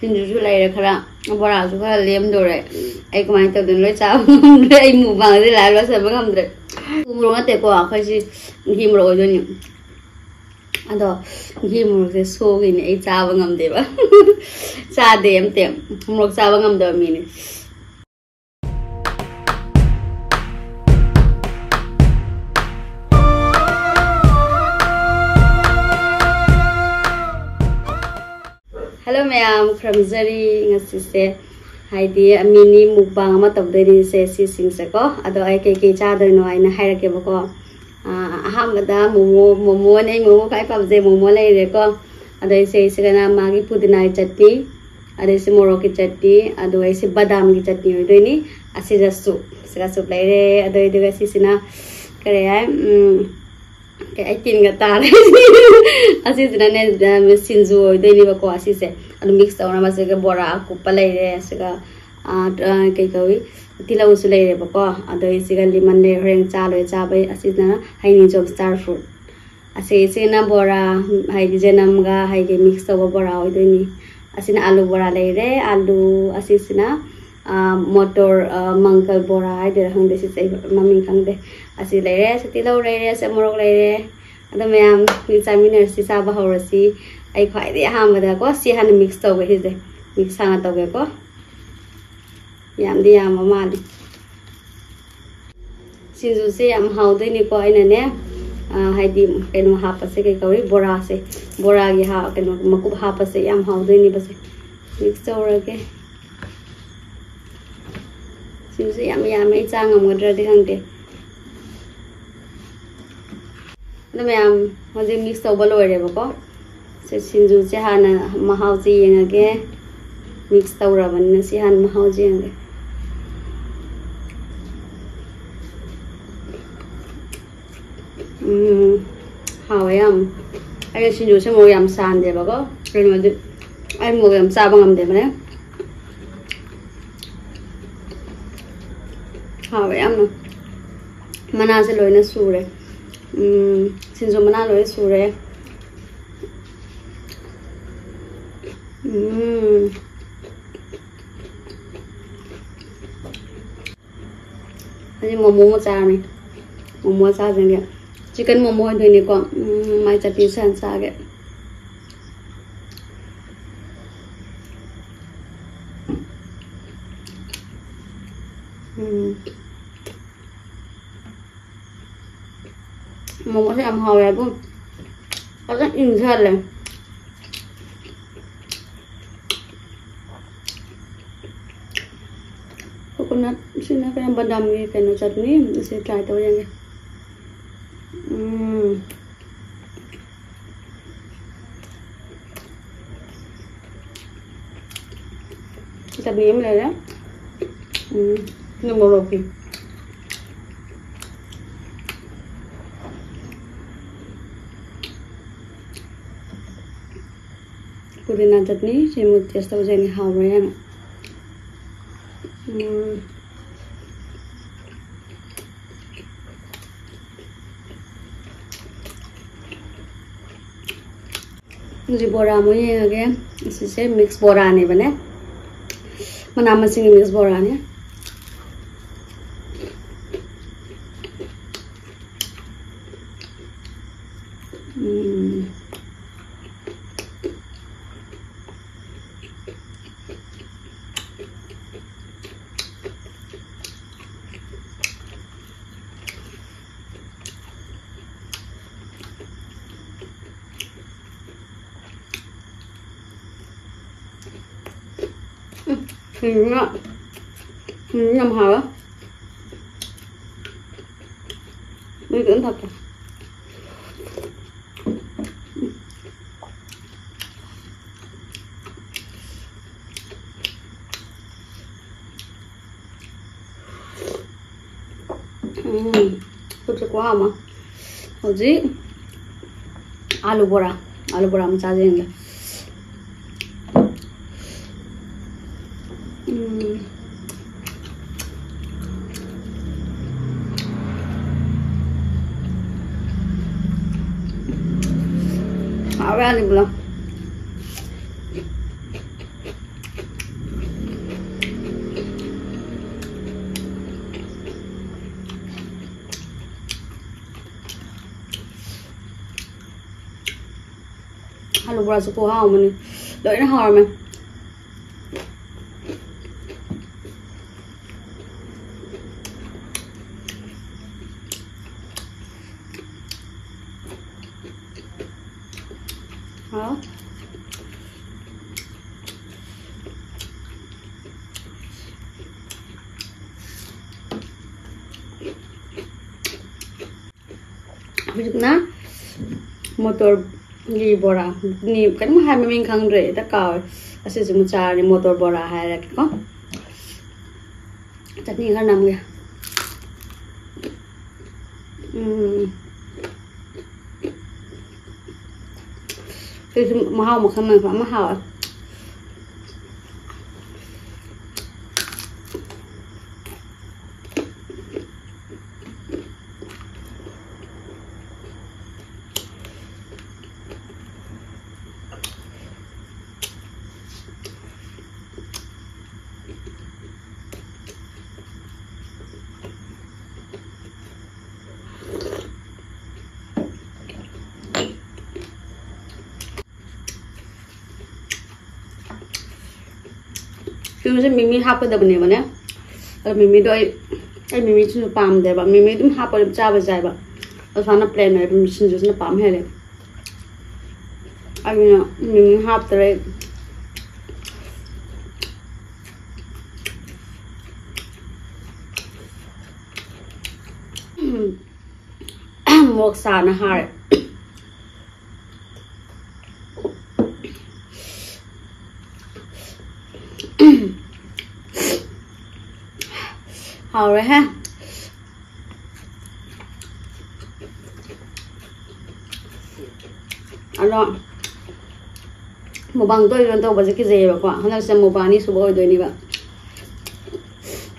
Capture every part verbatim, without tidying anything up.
ꯁꯤꯡꯖꯨꯁꯨ ꯂꯩꯔꯦ ꯈꯔ, ꯕꯣꯔꯥꯁꯨ ꯈꯔ ꯂꯦꯝꯗꯣꯔꯦ꯫ ꯑꯩ ꯀꯃꯥꯏꯅ ꯇꯧꯗꯣꯏꯅꯣ? ꯂꯣꯏ ꯆꯥꯕ ꯉꯝꯗ꯭ꯔꯦ꯫ ꯑꯩ ꯃꯨꯛꯕꯥꯡꯁꯦ ꯂꯥꯏ ꯂꯣꯏꯁꯤꯟꯕ ꯉꯝꯗ꯭ꯔꯦ꯫ ꯎ ꯃꯣꯔꯣꯛ ꯅꯠꯇꯦꯀꯣ, ꯑꯩꯈꯣꯏꯁꯤ ꯘꯤ ꯃꯣꯔꯣꯛ ꯑꯣꯏꯗꯣꯏꯅꯤ꯫ ꯑꯗꯣ ꯘꯤ ꯃꯣꯔꯣꯛꯁꯦ ꯁꯣꯒꯤꯅꯦ, ꯑꯩ ꯆꯥꯕ ꯉꯝꯗꯦꯕ꯫ ꯆꯥꯗꯦ ꯑꯝꯇ, ꯃꯣꯔꯣꯛ ꯆꯥꯕ ꯉꯝꯗꯕ ꯃꯤꯅꯦ꯫ ꯍꯜꯂꯣ ꯃꯌꯥꯝ, ꯈꯨꯔꯨꯝꯖꯔꯤ꯫ ꯉꯁꯤꯁꯦ ꯍꯥꯏꯗꯤ ꯃꯤꯅꯤ ꯃꯨꯛꯕꯥꯡ ꯑꯃ ꯇꯧꯗꯣꯏꯅꯤꯁꯦ ꯁꯤꯁꯤꯡꯁꯦꯀꯣ꯫ ꯑꯗꯣ ꯑꯩ ꯀꯩꯀꯩ ꯆꯥꯗꯣꯏꯅꯣ ꯍꯥꯏꯅ ꯍꯥꯏꯔꯛꯀꯦꯕꯀꯣ꯫ ꯑꯥ, ꯑꯍꯥꯟꯕꯗ ꯃꯣꯃꯣ, ꯃꯣꯃꯣꯅꯦ, ꯑꯩ ꯃꯣꯃꯣ ꯈ꯭ꯋꯥꯏ ꯄꯥꯝꯖꯩ, ꯃꯣꯃꯣ ꯂꯩꯔꯦꯀꯣ꯫ ꯑꯗꯣ ꯑꯩꯁꯦ ꯁꯤꯒꯅ ꯃꯥꯒꯤ ꯄꯨꯗꯤꯅꯥꯒꯤ ꯆꯠꯅꯤ, ꯑꯗꯩꯁꯦ ꯃꯣꯔꯣꯛꯀꯤ ꯆꯠꯅꯤ, ꯑꯗꯨꯒ ꯑꯩꯁꯦ ꯕꯗꯥꯝꯒꯤ ꯆꯠꯅꯤ ꯑꯣꯏꯗꯣꯏꯅꯤ꯫ ꯑꯁꯤꯗ ꯁꯨꯞ, ꯁꯤꯒ ꯁꯨꯞ ꯂꯩꯔꯦ꯫ ꯑꯗꯨꯏꯗꯨꯒ ꯁꯤꯁꯤꯅ ꯀꯔꯤ ꯍꯥꯏ, ꯎꯝ, ꯀꯩ, ꯑꯩ ꯇꯤꯟꯒ ꯇꯥꯔꯦ꯫ ꯑꯁꯤꯁꯤꯅꯅꯦ, ꯁꯤꯡꯖꯨ ꯑꯣꯏꯗꯣꯏꯅꯦꯕꯀꯣ꯫ ꯑꯁꯤꯁꯦ ꯑꯗꯨꯝ ꯃꯤꯛꯁ ꯇꯧꯅꯕ ꯁꯤꯒ ꯕꯣꯔꯥ ꯑꯀꯨꯞꯄ ꯂꯩꯔꯦ, ꯁꯤꯒ, ꯑꯥ, ꯑꯥ, ꯀꯩ ꯀꯧꯏ, ꯇꯤꯜꯍꯧꯁꯨ ꯂꯩꯔꯦꯕꯀꯣ꯫ ꯑꯗꯣ ꯁꯤꯒ ꯂꯤꯃꯟ ꯂꯩꯔꯦ, ꯍꯣꯔꯦꯟ ꯆꯥ ꯂꯣꯏꯔ ꯆꯥꯕꯩ꯫ ꯑꯁꯤꯅ ꯍꯩꯅꯤꯡꯖꯣꯝ ꯁ꯭ꯇꯥꯔ ꯐ꯭ꯔꯨꯠ꯫ ꯑꯁꯤꯁꯤꯅ ꯕꯣꯔꯥ, ꯍꯥꯏꯗꯤ ꯖꯦꯅꯝꯒ ꯍꯥꯏꯗꯤ ꯃꯤꯛꯁ ꯇꯧꯕ ꯕꯣꯔꯥ ꯑꯣꯏꯗꯣꯏꯅꯤ꯫ ꯑꯁꯤꯅ ꯑꯥꯂꯨ ꯕꯣꯔꯥ ꯂꯩꯔꯦ, ꯑꯥꯂꯨ꯫ ꯑꯁꯤꯁꯤꯅ, ꯑꯥ, ꯃꯣꯇꯣꯔ, ꯑꯥ, ꯃꯪꯒꯜ ꯕꯣꯔꯥ ꯍꯥꯏꯗꯣꯏꯔꯥ ꯈꯪꯗꯦ, ꯁꯤꯁꯦ ꯑꯩ ꯃꯃꯤꯡ ꯈꯪꯗꯦ꯫ ꯑꯁꯤ ꯂꯩꯔꯦ, ꯑꯁꯤ ꯇꯤꯜꯍꯧ ꯂꯩꯔꯦ, ꯑꯁꯤ ꯃꯣꯔꯣꯛ ꯂꯩꯔꯦ꯫ ꯑꯗꯣ ꯃꯌꯥꯝ, ꯆꯥꯃꯤꯟꯅꯔꯁꯤ, ꯆꯥꯕ ꯍꯧꯔꯁꯤ꯫ ꯑꯩ ꯈ꯭ꯋꯥꯏꯗꯒꯤ ꯑꯍꯥꯟꯕꯗꯀꯣ ꯁꯤ ꯍꯥꯟꯅ ꯃꯤꯛꯁ ꯇꯧꯒꯦ꯫ ꯁꯤꯁꯦ ꯃꯤꯛꯁ ꯍꯥꯟꯅ ꯇꯧꯒꯦꯀꯣ꯫ ꯌꯥꯝꯗꯤ ꯌꯥꯝꯕ ꯃꯥꯜꯂꯤ꯫ ꯁꯤꯡꯖꯨꯁꯦ ꯌꯥꯝ ꯍꯥꯎꯗꯣꯏꯅꯤꯀꯣ꯫ ꯑꯩꯅꯅꯦ, ꯑꯥ, ꯍꯥꯏꯗꯤ ꯀꯩꯅꯣ ꯍꯥꯞꯄꯁꯦ, ꯀꯩ ꯀꯧꯏ, ꯕꯣꯔꯥꯁꯦ, ꯕꯣꯔꯥꯒꯤ ꯍꯥ-, ꯀꯩꯅꯣ ꯃꯀꯨꯞ ꯍꯥꯞꯄꯁꯦ ꯌꯥꯝ ꯍꯥꯎꯗꯣꯏꯅꯦꯕꯁꯦ꯫ ꯃꯤꯛꯁ ꯇꯧꯔꯒꯦ꯫ ꯁꯤꯡꯖꯨꯁꯦ ꯌꯥꯝ ꯌꯥꯝꯃꯦ, ꯑꯩ ꯆꯥ ꯉꯝꯒꯗ꯭ꯔꯗꯤ ꯈꯪꯗꯦ꯫ ꯑꯗꯨ ꯃꯌꯥꯝ ꯍꯧꯖꯤꯛ ꯃꯤꯛꯁ ꯇꯧꯕ ꯂꯣꯏꯔꯦꯕꯀꯣ꯫ ꯁꯦ, ꯁꯤꯡꯖꯨꯁꯦ ꯍꯥꯟꯅ ꯃꯍꯥꯎꯁꯦ ꯌꯦꯡꯉꯒꯦ꯫ ꯃꯤꯛꯁ ꯇꯧꯔꯕꯅꯤꯅ ꯁꯤ ꯍꯥꯟꯅ ꯃꯍꯥꯎꯁꯦ ꯌꯦꯡꯉꯒꯦ꯫ ꯎꯝ, ꯍꯥꯎꯋꯦ ꯌꯥꯝ꯫ ꯑꯩꯅ ꯁꯤꯡꯖꯨꯁꯦ ꯃꯣꯔꯣꯛ ꯌꯥꯝ ꯁꯥꯍꯟꯗꯦꯕꯀꯣ, ꯀꯩꯅꯣꯗꯤ, ꯑꯩ ꯃꯣꯔꯣꯛ ꯌꯥꯝ ꯆꯥꯕ ꯉꯝꯗꯦꯕꯅꯦ꯫ ꯍꯥꯎꯋꯦ ꯌꯥꯝꯅ꯫ ꯃꯅꯥꯁꯦ ꯂꯣꯏꯅ ꯁꯨꯔꯦ꯫ ꯎꯝ, ꯁꯤꯡꯖꯨ ꯃꯅꯥ ꯂꯣꯏꯅ ꯁꯨꯔꯦ꯫ ꯎꯝ, ꯃꯣꯃꯣ ꯑꯃ ꯆꯥꯔꯅꯤ꯫ ꯃꯣꯃꯣ ꯆꯥꯗꯣꯏꯅꯦ꯫ ꯆꯤꯛꯀꯟ ꯃꯣꯃꯣ ꯑꯣꯏꯗꯣꯏꯅꯤꯀꯣ꯫ ꯎꯝ, ꯃꯥꯏ ꯆꯠꯅꯤꯁꯦ ꯍꯥꯟꯅ ꯆꯥꯒꯦ꯫ ꯎꯝ꯫ ꯃꯣꯃꯣꯁꯦ ꯌꯥꯝ ꯍꯥꯎꯋꯦ ꯍꯥꯏꯕꯨ꯫ ꯐꯖꯅ ꯏꯪꯊꯍꯜꯂꯦ꯫ ꯀꯣꯀꯣꯅꯠ, ꯁꯤꯅ ꯀꯩꯅꯣ, ꯕꯗꯥꯝꯒꯤ ꯀꯩꯅꯣ ꯆꯠꯅꯤ꯫ ꯑꯁꯤ try ꯇꯧꯔ ꯌꯦꯡꯒꯦ꯫ ꯎꯝ꯫ ꯆꯠꯅꯤ ꯑꯃ ꯂꯩꯔꯦ꯫ ꯎꯝ, ꯁꯤꯅ ꯃꯣꯔꯣꯛꯀꯤ꯫ ꯄꯨꯗꯤꯅꯥ ꯆꯠꯅꯤ, ꯁꯤ ꯑꯃꯨꯛ taste ꯇꯧꯖꯒꯦ, ꯍꯥꯎꯕ꯭ꯔꯥ ꯌꯦꯡꯉꯣ꯫ ꯎꯝ꯫ ꯍꯧꯖꯤꯛ ꯕꯣꯔꯥ ꯑꯃꯨꯛ ꯌꯦꯡꯉꯒꯦ꯫ ꯑꯁꯤꯁꯦ mix ꯕꯣꯔꯥꯅꯦꯕꯅꯦ, ꯃꯅꯥ ꯃꯁꯤꯡꯒꯤ mix ꯕꯣꯔꯥꯅꯦ꯫ ꯎꯝ꯫ ꯎꯝ, ꯁꯤꯡꯁꯤꯅ, ꯁꯤꯡꯁꯤꯅ ꯌꯥꯝ ꯍꯥꯎꯋꯦ꯫ ꯃꯍꯤ ꯈꯤꯇꯪ ꯊꯛꯀꯦ꯫ ꯎꯝ, ꯈꯨꯠꯁꯦ ꯈꯨꯍꯥꯎ ꯑꯃ꯫ ꯍꯧꯖꯤꯛ ꯑꯥꯂꯨ ꯕꯣꯔꯥ, ꯑꯥꯂꯨ ꯕꯣꯔꯥ ꯑꯃ ꯆꯥꯖꯦ ꯌꯦꯡꯒꯦ꯫ ꯎꯝ꯫ ꯍꯥꯎꯔꯦ ꯑꯥꯂꯨ ꯕꯣꯔꯥ꯫ ꯕꯣꯔꯥꯁꯨ ꯈꯨꯍꯥꯎ ꯑꯃꯅꯤ꯫ ꯂꯣꯏꯅ ꯍꯥꯎꯔꯝꯃꯦ꯫ ꯍꯥꯎ꯫ ꯍꯧꯖꯤꯛꯅ ꯃꯣꯇꯣꯔꯒꯤ ꯕꯣꯔꯥ, ꯅꯤ-, ꯀꯩꯅꯣꯝ ꯍꯥꯏ, ꯃꯃꯤꯡ ꯈꯪꯗ꯭ꯔꯦ, ꯍꯦꯛꯇ ꯀꯥꯎꯔꯦ꯫ ꯑꯁꯤꯁꯤꯃ ꯆꯥꯔꯅꯤ, ꯃꯣꯇꯣꯔ ꯕꯣꯔꯥ ꯍꯥꯏꯔꯒꯦꯀꯣ꯫ ꯆꯠꯅꯤ ꯈꯔ ꯅꯝꯒꯦ꯫ ꯎꯝ꯫ ꯁꯤꯁꯨ ꯃꯍꯥꯎ ꯃꯈꯜ ꯑꯃ, ꯑꯃ ꯍꯥꯎꯋꯦ꯫ ꯁꯤꯒꯨꯝꯕꯁꯦ ꯃꯤꯃꯤ ꯍꯥꯞꯀꯗꯕꯅꯦꯕꯅꯦ꯫ ꯑꯗꯣ ꯃꯤꯃꯤꯗꯣ ꯑꯩ, ꯑꯩ ꯃꯤꯃꯤ ꯁꯤꯡꯖꯨ ꯄꯥꯝꯗꯦꯕ꯫ ꯃꯤꯃꯤ ꯑꯗꯨꯝ ꯍꯥꯞꯄ ꯑꯗꯨꯝ ꯆꯥꯕꯁꯨ ꯌꯥꯏꯕ꯫ ꯑꯗꯣ ꯁꯨꯃꯥꯏꯅ ꯄ꯭ꯂꯦꯟ ꯑꯣꯏꯕ ꯁꯤꯡꯖꯨꯁꯤꯅ ꯄꯥꯝ ꯍꯦꯜꯂꯦ꯫ ꯑꯗꯨꯅ ꯃꯤꯃꯤ ꯍꯥꯞꯇꯔꯦ꯫ ꯎꯝ꯫ ꯃꯣꯔꯣꯛ ꯁꯥꯅ ꯍꯥꯔꯦ꯫ ꯍꯥꯎꯔꯦꯍꯦ꯫ ꯑꯗꯣ ꯃꯨꯛꯕꯥꯡ ꯇꯣꯏ ꯇꯣꯏꯅ ꯇꯧꯕꯁꯦ ꯀꯤꯖꯩꯌꯦꯕꯀꯣ꯫ ꯍꯟꯗꯛꯁꯦ ꯃꯨꯛꯕꯥꯡ ꯑꯅꯤꯁꯨꯕ ꯑꯣꯏꯗꯣꯏꯅꯦꯕ꯫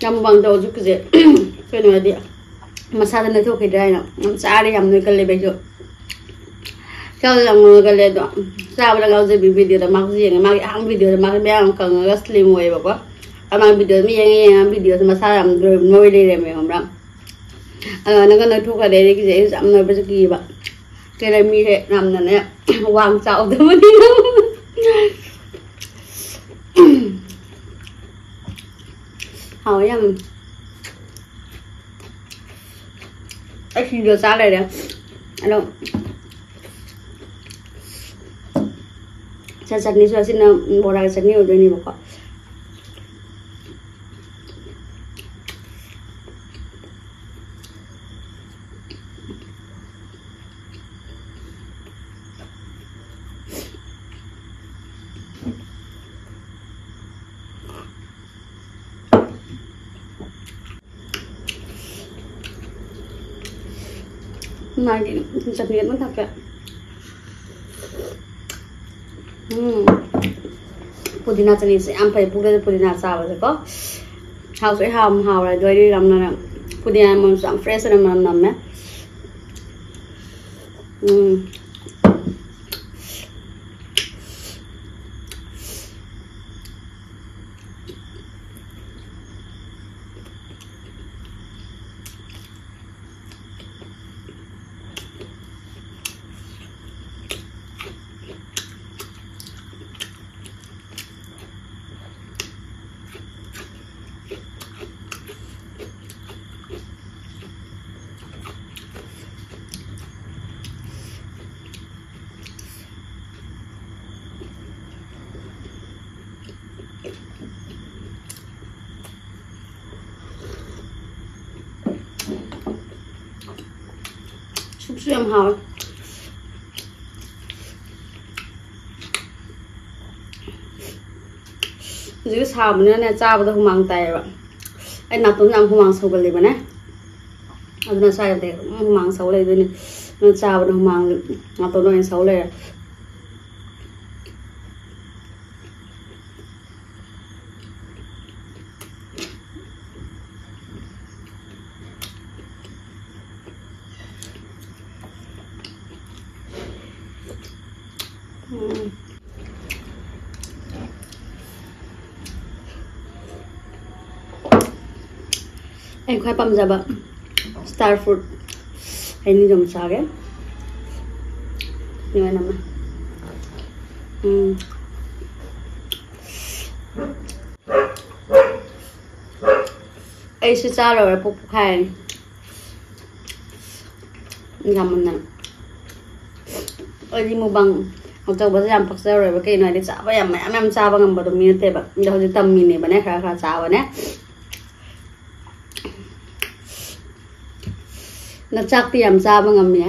ꯌꯥꯝ ꯃꯨꯛꯕꯥꯡ ꯇꯧꯔꯁꯨ ꯀꯤꯖꯩ꯫ ꯀꯩꯅꯣ ꯍꯥꯏꯗꯤ ꯃꯁꯥꯗ ꯅꯣꯏꯊꯣꯛꯈꯤꯗ꯭ꯔꯥ ꯍꯥꯏꯅ꯫ ꯌꯥꯝ ꯆꯥꯔꯦ, ꯌꯥꯝ ꯅꯣꯏꯒꯜꯂꯦꯕ ꯑꯩꯁꯨ꯫ ꯆꯥꯕꯗ ꯌꯥꯝ ꯅꯣꯏꯒꯜꯂꯦ ꯑꯗꯣ꯫ ꯆꯥꯕꯗ ꯉꯥꯎꯖꯕꯤ ꯚꯤꯗꯤꯑꯣꯗ ꯃꯥꯁꯨ ꯌꯦꯡꯉꯦ꯫ ꯃꯥꯒꯤ ꯑꯍꯥꯟꯕ ꯚꯤꯗꯤꯑꯣꯗ ꯃꯥꯁꯨ ꯃꯌꯥꯝ ꯀꯪꯉꯒ ꯁ꯭ꯂꯤꯝ ꯑꯣꯏꯌꯦꯕꯀꯣ꯫ ꯑꯗꯣ ꯃꯥꯒꯤ ꯚꯤꯗꯤꯑꯣꯗ ꯃꯤ ꯌꯦꯡꯉ ꯌꯦꯡꯉ ꯚꯤꯗꯤꯑꯣꯁꯦ ꯃꯁꯥ ꯌꯥꯝ ꯅꯣꯏ, ꯅꯣꯏ ꯂꯩꯔꯝꯃꯦ ꯈꯪꯕ꯭ꯔꯥ? ꯑꯗꯣ ꯅꯪꯒ ꯅꯣꯏꯊꯣꯛꯈ꯭ꯔꯗꯤ ꯑꯩꯗꯤ ꯀꯤꯖꯩ꯫ ꯑꯩꯁꯨ ꯌꯥꯝ ꯅꯣꯏꯕꯁꯦ ꯀꯤꯌꯦꯕ꯫ ꯀꯩꯅꯣ, ꯃꯤꯁꯦ ꯌꯥꯝꯅꯅꯦ, ꯋꯥꯡ ꯆꯥꯎꯗꯕꯅꯤꯅ꯫ ꯍꯥꯎꯋꯦ ꯌꯥꯝ꯫ ꯑꯩ ꯁꯤꯡꯖꯨ ꯆꯥ ꯂꯩꯔꯦ꯫ ꯑꯗꯣ ꯁ-, ꯆꯠꯅꯤꯁꯨ ꯑꯁꯤꯅ ꯕꯣꯔꯥꯒꯤ ꯆꯠꯅꯤ ꯑꯣꯏꯗꯣꯏꯅꯦꯕꯀꯣ꯫ ꯃꯥꯒꯤ ꯆꯠꯅꯤ ꯑꯃ ꯊꯛꯀꯦ꯫ ꯎꯝ꯫ ꯄꯨꯗꯤꯅꯥ ꯆꯠꯅꯤꯁꯦ ꯌꯥꯝ ꯐꯩ, ꯄꯨꯛꯇꯗꯤ ꯄꯨꯗꯤꯅꯥ ꯆꯥꯕꯁꯦꯀꯣ꯫ ꯍꯥꯎꯁꯨ ꯌꯥꯝ ꯍꯥꯎꯔꯦ, ꯑꯗꯨ ꯑꯩꯗꯤ ꯌꯥꯝꯅ ꯄꯨꯗꯤꯅꯥ ꯃꯅꯝꯁꯨ ꯌꯥꯝ fresh ꯑꯣꯏꯅ ꯃꯅꯝ ꯅꯝꯃꯦ꯫ ꯎꯝ꯫ ꯁꯨꯞꯁꯨ ꯌꯥꯝ ꯍꯥꯎꯋꯦ꯫ ꯍꯧꯖꯤꯛ ꯁꯥꯕꯅꯤꯅꯅꯦ, ꯆꯥꯕꯗ ꯍꯨꯃꯥꯡ ꯇꯥꯏꯌꯦꯕ꯫ ꯑꯩ ꯅꯥꯇꯣꯟ ꯌꯥꯝ ꯍꯨꯃꯥꯡ ꯁꯧꯒꯜꯂꯤꯕꯅꯦ, ꯑꯗꯨꯅ ꯁ꯭ꯋꯥꯏꯗꯗꯤ ꯑꯗꯨꯝ ꯍꯨꯃꯥꯡ ꯁꯧ ꯂꯩꯗꯣꯏꯅꯦ꯫ ꯑꯗꯨꯅ ꯆꯥꯕꯗ ꯍꯨꯃꯥꯡ ꯅꯥꯇꯣꯟꯗ ꯑꯣꯏꯅ ꯁꯧ ꯂꯩꯔꯦ꯫ ꯎꯝ꯫ ꯑꯩ ꯈ꯭ꯋꯥꯏ ꯄꯥꯝꯖꯕ star fruit ꯍꯩꯅꯤꯡꯒ ꯑꯃ ꯆꯥꯒꯦ꯫ ꯏꯃꯥꯟꯅꯕ꯫ ꯎꯝ꯫ ꯑꯩꯁꯨ ꯆꯥꯔꯨꯔꯦ, ꯄꯨꯛ ꯄꯨꯈꯥꯏꯔꯅꯤ꯫ ꯌꯥꯝꯃꯟꯗꯅ꯫ ꯑꯩꯗꯤ ꯃꯨꯛꯕꯥꯡ ꯇꯧꯕꯁꯦ ꯌꯥꯝ ꯄꯛꯆꯔꯣꯏꯕ꯫ ꯀꯩꯅꯣ ꯍꯥꯏꯗꯤ ꯆꯥꯕ ꯌꯥꯝ, ꯃꯌꯥꯝ ꯃꯌꯥꯝ ꯆꯥꯕ ꯉꯝꯕꯗꯣ ꯃꯤ ꯅꯠꯇꯦꯕ꯫ ꯑꯗꯣ ꯍꯧꯖꯤꯛ ꯇꯝꯃꯤꯅꯦꯕꯅꯦ, ꯈꯔ ꯈꯔ ꯆꯥꯕꯅꯦ꯫ ꯅ ꯆꯥꯛꯇꯤ ꯌꯥꯝ ꯆꯥꯕ ꯉꯝꯃꯦ꯫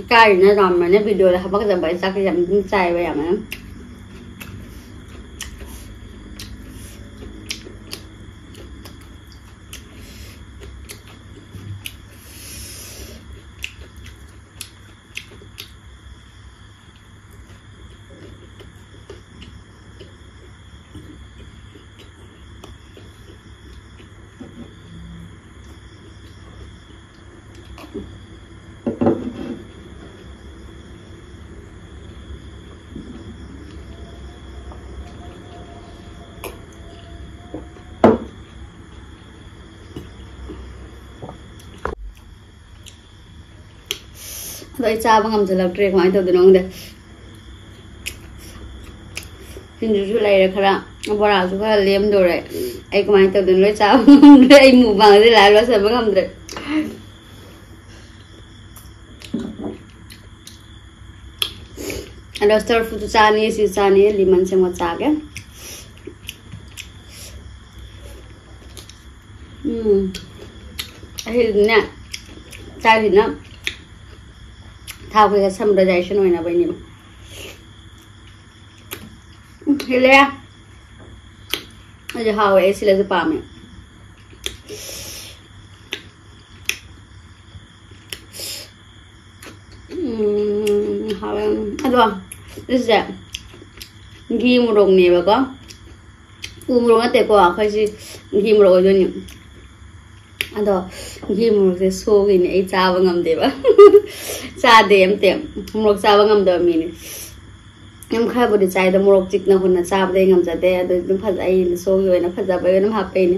ꯏꯀꯥꯏꯔꯤꯅ ꯌꯥꯝꯅꯅꯦ, ꯚꯤꯗꯤꯑꯣꯗ ꯍꯥꯄꯛꯀꯗꯕ ꯑꯩ ꯆꯥꯛꯁꯦ ꯌꯥꯝ ꯑꯗꯨꯝ ꯆꯥꯏꯕ ꯌꯥꯝꯅ꯫ ꯑꯗꯣ ꯑꯩ ꯆꯥꯕ ꯉꯝꯁꯤꯜꯂꯛꯇ꯭ꯔꯦ, ꯀꯃꯥꯏꯅ ꯇꯧꯗꯣꯏꯅꯣ ꯈꯪꯗꯦ꯫ ꯁꯤꯡꯖꯨꯁꯨ ꯂꯩꯔꯦ ꯈꯔ, ꯕꯣꯔꯥꯁꯨ ꯈꯔ ꯂꯦꯝꯗꯣꯔꯦ꯫ ꯑꯩ ꯀꯃꯥꯏꯅ ꯇꯧꯗꯣꯏꯅꯣ? ꯂꯣꯏ ꯆꯥꯕ ꯉꯝꯗ꯭ꯔꯦ꯫ ꯑꯩ ꯃꯨꯛꯕꯥꯡꯁꯦ ꯂꯥꯏꯚ ꯂꯣꯏꯁꯤꯟꯕ ꯉꯝꯗ꯭ꯔꯦ꯫ ꯑꯗꯣ ꯁ꯭ꯇꯔ ꯐ꯭ꯔꯨꯠꯁꯨ ꯆꯥꯅꯤ, ꯁꯤ ꯆꯥꯅꯤ, ꯂꯤꯃꯟ ꯁꯦꯝꯃ ꯆꯥꯒꯦ꯫ ꯎꯝ꯫ ꯑꯁꯤꯗꯤꯅꯦ, ꯆꯥꯛꯁꯤꯅ ꯊꯥꯎ ꯀꯩꯀꯥ ꯁꯝꯕ ꯗꯥꯏꯖꯦꯁꯟ ꯑꯣꯏꯅꯕꯩꯅꯦꯕ꯫ ꯎꯝ, ꯍꯦꯜꯂꯦ꯫ ꯑꯩꯁꯨ ꯍꯥꯎꯋꯦ, ꯑꯩ ꯁꯤꯜꯂꯁꯨ ꯄꯥꯝꯃꯦ꯫ ꯎꯝ, ꯍꯥꯎꯋꯦ꯫ ꯑꯗꯣ ꯁꯤꯁꯦ ꯘꯤ ꯃꯣꯔꯣꯛꯅꯦꯕꯀꯣ꯫ ꯎ ꯃꯣꯔꯣꯛ ꯅꯠꯇꯦꯀꯣ, ꯑꯩꯈꯣꯏꯁꯤ ꯘꯤ ꯃꯣꯔꯣꯛ ꯑꯣꯏꯗꯣꯏꯅꯤ꯫ ꯑꯗꯣ ꯘꯤ ꯃꯣꯔꯣꯛꯁꯦ ꯁꯣꯒꯤꯅꯦ, ꯑꯩ ꯆꯥꯕ ꯉꯝꯗꯦꯕ꯫ ꯆꯥꯗꯦ ꯑꯝꯇ, ꯃꯣꯔꯣꯛ ꯆꯥꯕ ꯉꯝꯗꯕ ꯃꯤꯅꯦ꯫ ꯌꯥꯝ ꯈꯔꯕꯨꯗꯤ ꯆꯥꯏꯗ, ꯃꯣꯔꯣꯛ ꯆꯤꯛꯅ ꯍꯨꯟꯅ ꯆꯥꯕꯗꯤ ꯑꯩ ꯉꯝꯖꯗꯦ, ꯑꯗꯨ ꯑꯗꯨꯝ ꯐꯖ-, ꯑꯩꯅ ꯁꯣꯒꯤ ꯑꯣꯏꯅ ꯐꯖꯕꯒꯤ ꯑꯗꯨꯝ ꯍꯥꯞꯄꯛꯏꯅꯦ꯫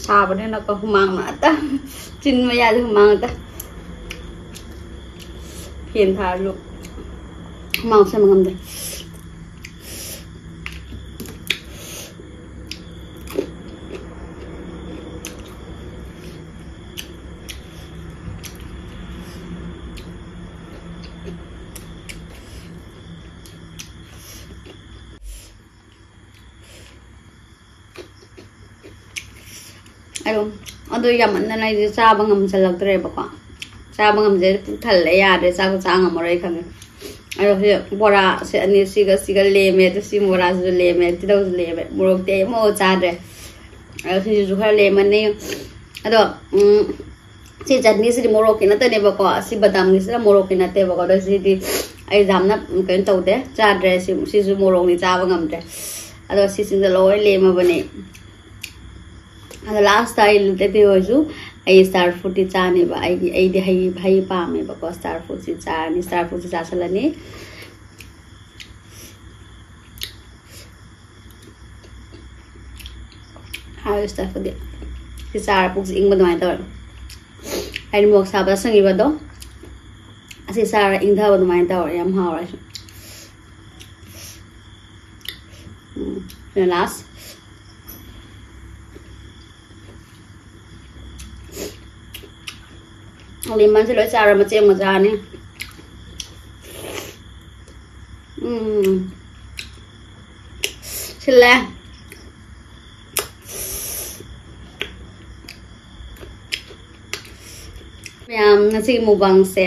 ꯁꯥꯕꯅꯤꯅꯀꯣ ꯍꯨꯃꯥꯡ ꯉꯥꯛꯇ꯫ ꯆꯤꯟ ꯃꯌꯥꯗ ꯍꯨꯃꯥꯡ ꯉꯥꯛꯇ꯫ ꯐꯦꯟ ꯊꯥꯔꯁꯨ ꯍꯨꯃꯥꯡ ꯁꯦꯝꯕ ꯉꯝꯗꯦ꯫ ꯑꯗꯣ ꯑꯗꯣ ꯌꯥꯝꯃꯟꯗꯅ ꯑꯩꯁꯦ ꯆꯥꯕ ꯉꯝꯁꯜꯂꯛꯇ꯭ꯔꯦꯕꯀꯣ꯫ ꯆꯥꯕ ꯉꯝꯗ꯭ꯔꯦ, ꯄꯨꯛ ꯊꯜꯂꯦ, ꯌꯥꯗ꯭ꯔꯦ, ꯆꯥꯛꯁꯨ ꯆꯥ ꯉꯝꯃꯔꯣꯏ ꯈꯪꯉꯦ꯫ ꯑꯗꯣ ꯁꯤ ꯕꯣꯔꯥꯁꯦ ꯑꯅꯤ, ꯁꯤꯒ ꯁꯤꯒ ꯂꯦꯝꯃꯦ꯫ ꯑꯗꯣ ꯁꯤ ꯕꯣꯔꯥꯁꯤꯁꯨ ꯂꯦꯝꯃꯦ, ꯇꯤꯜꯍꯧꯁꯨ ꯂꯦꯝꯃꯦ, ꯃꯣꯔꯣꯛꯇꯤ ꯑꯩ ꯑꯃꯐꯥꯎ ꯆꯥꯗ꯭ꯔꯦ꯫ ꯑꯗꯣ ꯁꯤꯁꯤꯁꯨ ꯈꯔ ꯂꯦꯝꯃꯅꯤ꯫ ꯑꯗꯣ ꯎꯝ, ꯁꯤ ꯆꯠꯅꯤꯁꯤꯗꯤ ꯃꯣꯔꯣꯛꯀꯤ ꯅꯠꯇꯅꯦꯕꯀꯣ, ꯑꯁꯤ ꯕꯗꯥꯝꯒꯤꯁꯤꯅ ꯃꯣꯔꯣꯛꯀꯤ ꯅꯠꯇꯦꯕꯀꯣ꯫ ꯑꯗꯣ ꯁꯤꯗꯤ ꯑꯩ ꯌꯥꯝꯅ ꯀꯩꯅꯣ ꯇꯧꯗꯦ, ꯆꯥꯗ꯭ꯔꯦ꯫ ꯁꯤ, ꯁꯤꯁꯨ ꯃꯣꯔꯣꯛꯅꯤ, ꯆꯥꯕ ꯉꯝꯗ꯭ꯔꯦ꯫ ꯑꯗꯣ ꯁꯤꯁꯤꯡꯗ ꯂꯣꯏ ꯂꯦꯝꯃꯕꯅꯦ꯫ ꯑꯗꯣ ꯂꯥꯁꯇ ꯑꯩ ꯂꯨꯇꯦꯠꯇꯤ ꯑꯣꯏꯔꯁꯨ ꯑꯩ ꯁ꯭ꯇꯥꯔ ꯐ꯭ꯔꯨꯠꯇꯤ ꯆꯥꯅꯦꯕ꯫ ꯑꯩꯒꯤ, ꯑꯩꯗꯤ ꯍꯩ, ꯍꯩ ꯄꯥꯝꯃꯦꯕꯀꯣ꯫ ꯁ꯭ꯇꯥꯔ ꯐ꯭ꯔꯨꯠꯁꯤ ꯆꯥꯔꯅꯤ, ꯁ꯭ꯇꯥꯔ ꯐ꯭ꯔꯨꯠꯁꯤ ꯆꯥꯁꯤꯜꯂꯅꯤ꯫ ꯍꯥꯎꯋꯦ ꯁ꯭ꯇꯥꯔ ꯐ꯭ꯔꯨꯠꯇꯤ꯫ ꯁꯤ ꯆꯥꯔ ꯄꯨꯛꯁꯤ ꯏꯪꯕ ꯑꯗꯨꯃꯥꯏꯅ ꯇꯧꯔꯦ꯫ ꯑꯩꯅ ꯃꯣꯔꯣꯛ ꯁꯥꯕ ꯆꯥꯁꯤꯟꯈꯤꯕꯗꯣ, ꯑꯁꯤ ꯆꯥꯔ ꯏꯪꯊꯕ ꯑꯗꯨꯃꯥꯏꯅ ꯇꯧꯔꯦ꯫ ꯌꯥꯝ ꯍꯥꯎꯔꯦ꯫ ꯎꯝ, ꯁꯤꯅ ꯂꯥꯁ꯫ ꯂꯦꯃꯟꯁꯦ ꯂꯣꯏ ꯆꯥꯔ ꯃꯆꯦꯠ ꯃꯆꯥꯅꯤ꯫ ꯎꯝ꯫ ꯁꯤꯜꯂꯦ꯫ ꯃꯌꯥꯝ, ꯉꯁꯤꯒꯤ ꯃꯨꯛꯕꯥꯡꯁꯦ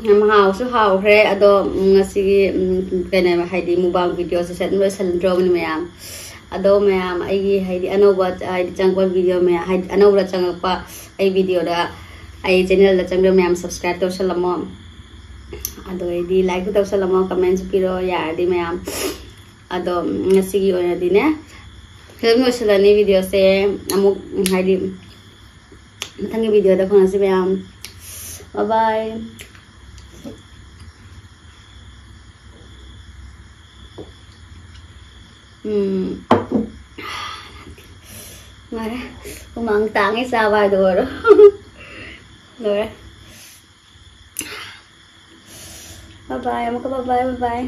ꯌꯥꯝ ꯍꯥꯎꯁꯨ ꯍꯥꯎꯈ꯭ꯔꯦ꯫ ꯑꯗꯣ, ꯎꯝ, ꯉꯁꯤꯒꯤ, ꯎꯝ, ꯀꯩꯅꯣ, ꯍꯥꯏꯗꯤ, ꯃꯨꯛꯕꯥꯡ ꯚꯤꯗꯤꯑꯣꯁꯦ ꯁꯠ ꯂꯣꯏꯁꯤꯟꯗ꯭ꯔꯣꯕꯅꯤ ꯃꯌꯥꯝ꯫ ꯑꯗꯣ ꯃꯌꯥꯝ, ꯑꯩꯒꯤ, ꯍꯥꯏꯗꯤ, ꯑꯅꯧꯕ, ꯍꯥꯏꯗꯤ, ꯆꯪꯉꯛꯄ ꯚꯤꯗꯤꯑꯣ ꯃꯌꯥꯝ, ꯍꯥꯏꯗꯤ, ꯑꯅꯧꯕ ꯆꯪꯉꯛꯄ ꯑꯩ ꯚꯤꯗꯤꯑꯣꯗ, ꯑꯩ ꯆꯦꯅꯦꯜꯗ ꯆꯪꯕ ꯃꯌꯥꯝ subscribe ꯇꯧꯁꯜꯂꯝꯃꯣ꯫ ꯑꯗꯨ ꯑꯣꯏꯔꯗꯤ like ꯇꯧꯁꯜꯂꯝꯃꯣ, comment ꯁꯨ ꯄꯤꯔꯣ, ꯌꯥꯔꯗꯤ ꯃꯌꯥꯝ꯫ ꯑꯗꯣ ꯉꯁꯤꯒꯤ ꯑꯣꯏꯅꯗꯤꯅꯦ, ꯐꯤꯂꯝ ꯂꯣꯏꯁꯤꯜꯂꯅꯤ ꯚꯤꯗꯤꯑꯣꯁꯦ꯫ ꯑꯃꯨꯛ, ꯍꯥꯏꯗꯤ, ꯃꯊꯪꯒꯤ ꯚꯤꯗꯤꯑꯣꯗ ꯐꯪꯉꯁꯤ ꯃꯌꯥꯝ꯫ Bye bye꯫ ꯎꯝ꯫ ꯉꯥꯏꯔꯦ꯫ ꯍꯨꯃꯥꯡ ꯇꯥꯡꯉꯦ ꯆꯥꯕ ꯍꯥꯏꯗꯣ ꯑꯣꯏꯔꯣ꯫ ꯂꯣꯏꯔꯦ꯫ ꯕꯥꯏ ꯕꯥꯏ, ꯑꯃꯨꯛꯀ ꯕꯥꯏ ꯕꯥꯏ, ꯕꯥꯏ ꯕꯥꯏ꯫